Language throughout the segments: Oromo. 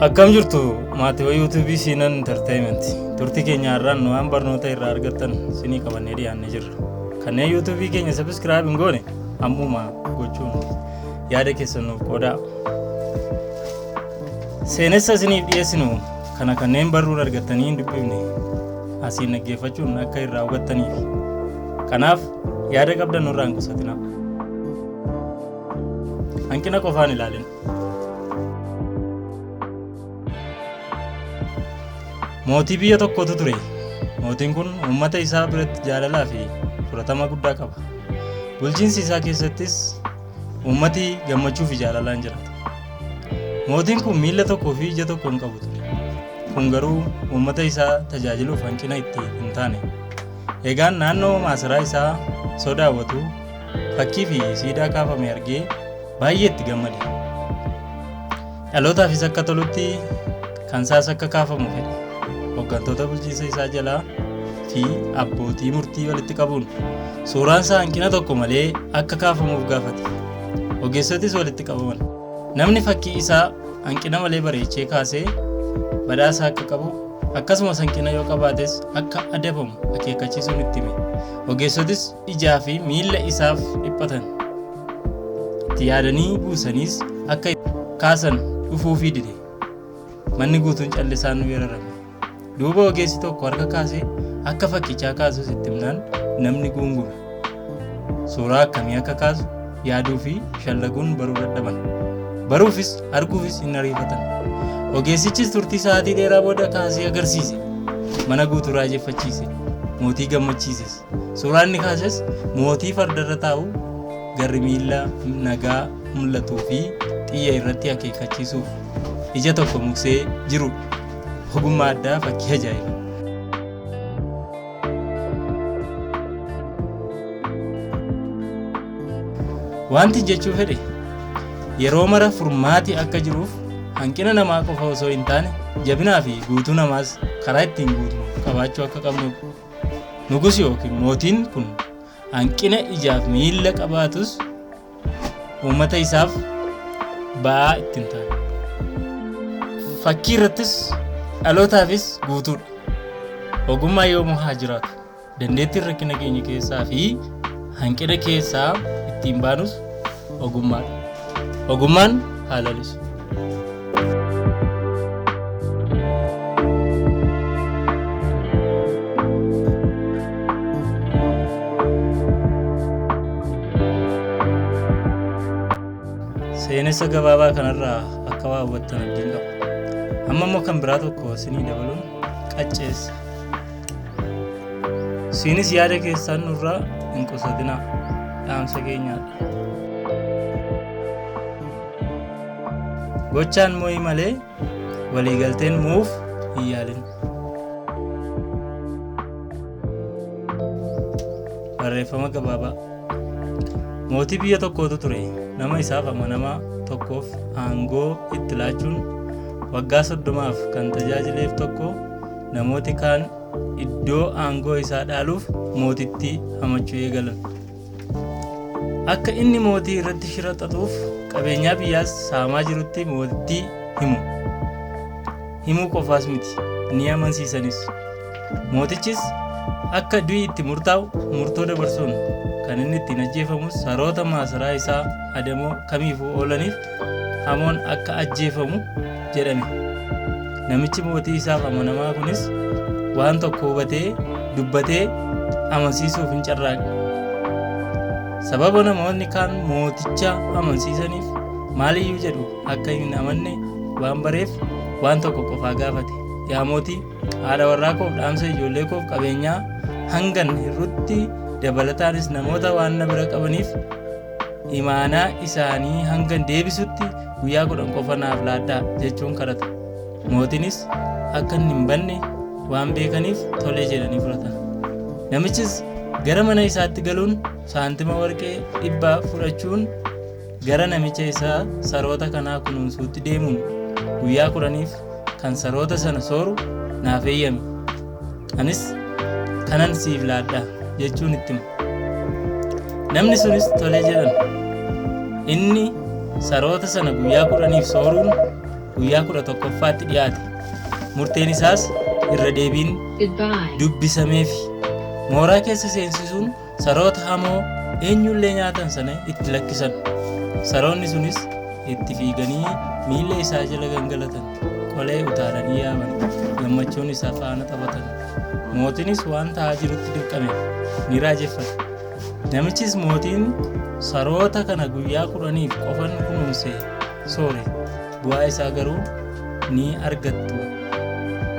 Akkam jirtu maatiiwwan yuutuubii Siinan Entertainment. Turtii keenya har'aan waan barnoota irraa argattan sinii qabannee dhiyaannee jirra. Kanneen yuutuubii keenya sabiskiraayib hin goone ammuma gochuun yaada keessan nuuf qoodaa. Seenessa isiniif dhiyeessinu kana kanneen barruun argattanii hin dubbifne asiin dhaggeeffachuun akka irraa hubattaniif. Kanaaf yaada qabdan nurraa hin qusatinaa. Hanqina qofaan ilaalin. Mootii biyya tokkotu ture. Mootiin kun uummata isaa biratti jaalalaa fi fudhatama guddaa qaba. Bulchiinsi isaa keessattis uummati gammachuu fi jaalalaan jiraata. Mootiin kun miilla tokkoo fi ija tokko hin qabu ture. Kun garuu uummata isaa tajaajiluuf hanqina itti hin taane. Egaan naannoo maasaraa isaa osoo daawwatu fakkii fi siidaa kaafame argee baay'ee itti gammade. Dhalootaafis akka tolutti kan isaas akka kaafamu fedhe. Hooggantoota bulchiinsa isaa jalaa fi abbootii murtii walitti qabuun suuraan isaa hanqina tokko malee akka kaafamuuf gaafate. Ogeessotis walitti qabaman. Namni fakkii isaa hanqina malee bareechee kaasee badhaasa akka qabu akkasumas hanqina yoo qabaates akka adabamu akeekkachiisuun itti hime. Ogeessotis ijaa fi miilla isaaf dhiphatan. Itti yaadanii buusaniis akka kaasan dhufuufii dide. Manni guutuun callisaan weerarame. Duuba ogeessi tokko harka kaasee akka fakkichaa kaasus itti himnaan namni guungume. Suuraa akkamii akka kaasu yaaduu fi shallaguun baruu dadhaban. Baruufis arguufis hin ariifatan. Ogeessichis turtii sa'aatii dheeraa booda kaasee agarsiise. Mana guutuu raajeffachiise. Mootii gammachiises. Suuraan inni kaases mootii fardarra taa'u garri miilla nagaa mul'atuu fi xiyya irratti akeekkachiisuuf ija tokko muksee jirudha. Ogummaa addaa fakkii ajaa'iba. Wanti jechuu fedhe yeroo mara furmaati akka jiruuf hanqina namaa qofa osoo hin taane jabinaa fi guutuu namaas karaa ittiin guutnu qabaachuu akka qabnudha. Nugus yookiin mootiin kun hanqina ijaaf miilla qabaatus uummata isaaf ba'aa ittiin taane. Fakkii irrattis dhalootaafis guutuudha. Ogummaa yoomuu haa jiraatu. Dandeettiin rakkina keenya keessaa fi hanqina keessaa ittiin baanus ogummaadha. Ogummaan haa lalisu. Seenessa gabaabaa kanarraa akka waa hubattan abdiin qaba. Amma immoo kan biraa tokko isinii dabaluun qacceessa. Isinis yaada keessan nurraa hin qusatinaa. Dhaamsa keenyaadha. Gochaan mo'i malee waliigalteen mo'uuf hin yaalin. Barreeffama gabaabaa. Mootii biyya tokkootu ture. Nama isaaf amanamaa tokkoof aangoo itti laachuun waggaa 30f kan tajaajileef tokko namooti kaan iddoo aangoo isaa dhaaluuf mootitti hamachuu eegalan. Akka inni mootii irratti shira xaxuuf qabeenyaa biyyaas saamaa jirutti mootittii himu. Himuu qofaas miti, ni amansiisanis. Mootichis akka du'i itti murtaa'u murtoo dabarsuun kan inni ittiin ajjeefamus saroota maasaraa isaa adamoo kamiifuu oolaniif hamoon akka ajjeefamu jedhame. Namichi mootii isaaf amanamaa kunis waan tokko hubatee dubbatee amansiisuuf hin carraaqne. Sababa namoonni kaan mooticha amansiisaniif maaliyyuu jedhu akka hin amanne waan bareef waan tokko qofaa gaafate. Yaa mootii, haadha warraa koof dhaamsa ijoollee koof qabeenyaa hangan hir'utti dabalataanis namoota waan na bira qabaniif imaanaa isaanii hangan deebisutti guyyaa 10 qofa naaf laadhaa jechuun kadhata. Mootinis akka inni hin banne waan beekaniif tolee jedhanii fudhatan. Namichis gara mana isaatti galuun saantima warqee dhibbaa fudhachuun gara namicha isaa saroota kanaa kunuunsuutti deemuun guyyaa 10f kan saroota sana sooru naaf eeyyami. Anis kanan siif laadha jechuun itti hima. Namni sunis tole jedhan. Inni saroota sana guyyaa 10f sooruun Guyyaa 11ffaatti dhiyaate. Murteen isaas irra deebiin Goodbye. dubbisameefi. Mooraa keessa seensisuun saroota hamoo eenyullee nyaatan sana itti lakkisan. Saroonni sunis itti fiiganii miilla isaa jala gangalatan. Qolee utaalanii yaaban. Gammachuun isaa faana taphatan. Mootiinis waan ta'aa jirutti dirqame. Ni raajeffate. Namichis mootiin saroota kana guyyaa 10f qofan kunuunse soore. Bu'aa isaa garuu ni argattu.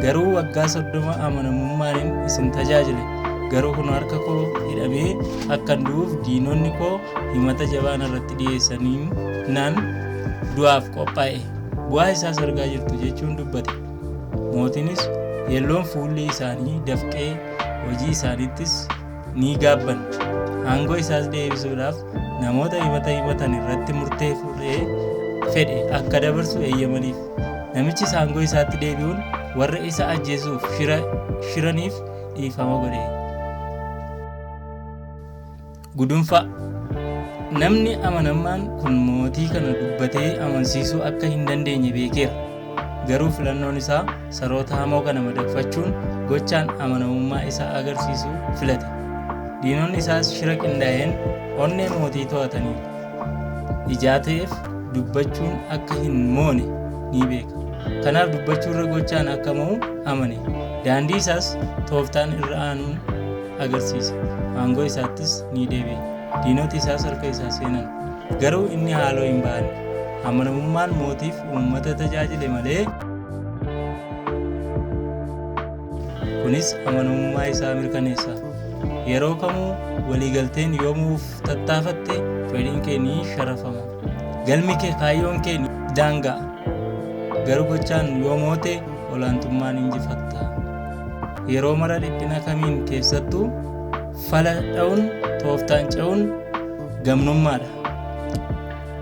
Garuu waggaa 30 amanamummaanin isin tajaajile. Garuu kun harka koo hidhamee akkan du'uuf diinonni koo himata jabaa narratti dhiyeessanii naan du'aaf qophaa'e. Bu'aa isaas argaa jirtu jechuun dubbate. Mootiinis yelloon fuulli isaanii dafqee hojii isaaniittis ni gaabban. Aangoo isaas deebisuudhaaf namoota himata himatan irratti murtee fudhee fedhe akka dabarsu eeyyamaniif. Namichis aangoo isaatti deebi'uun warra isa ajjeesuuf shira shiraniif dhiifama godhe. Gudunfaa. Namni amanamaan kun mootii kana dubbatee amansiisuu akka hin dandeenye beekeera. Garuu filannoon isaa saroota hamoo kana madaqfachuun gochaan amanamummaa isaa agarsiisuu filate. Diinonni isaas shira qindaa'een onnee mootii to'ataniiru. Ijaa ta'eef dubbachuun akka hin moone ni beeka. Kanaaf dubbachuurra gochaan akka mo'u amane. Daandii isaas tooftaan irra aanuun agarsiise. Aangoo isaattis ni deebi'e. Diinoti isaas harka isaa seenan. Garuu inni haaloo hin ba'anne. Amanamummaan mootiif uummata tajaajile malee kunis amanamummaa isaa mirkaneessa. Yeroo kamuu waliigalteen yoomuuf tattaafatte fedhiin kee ni sharafama. Galmi kee kaayyoon kee ni daanga'a. Garuu gochaan yoo moote olaantummaan injifatta. Yeroo mara dhiphina kamiin keessattuu fala dha'uun tooftaan ce'uun gamnummaadha.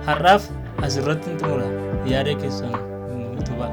Har'aaf asirratti xumura. Yaada keessan utubaa.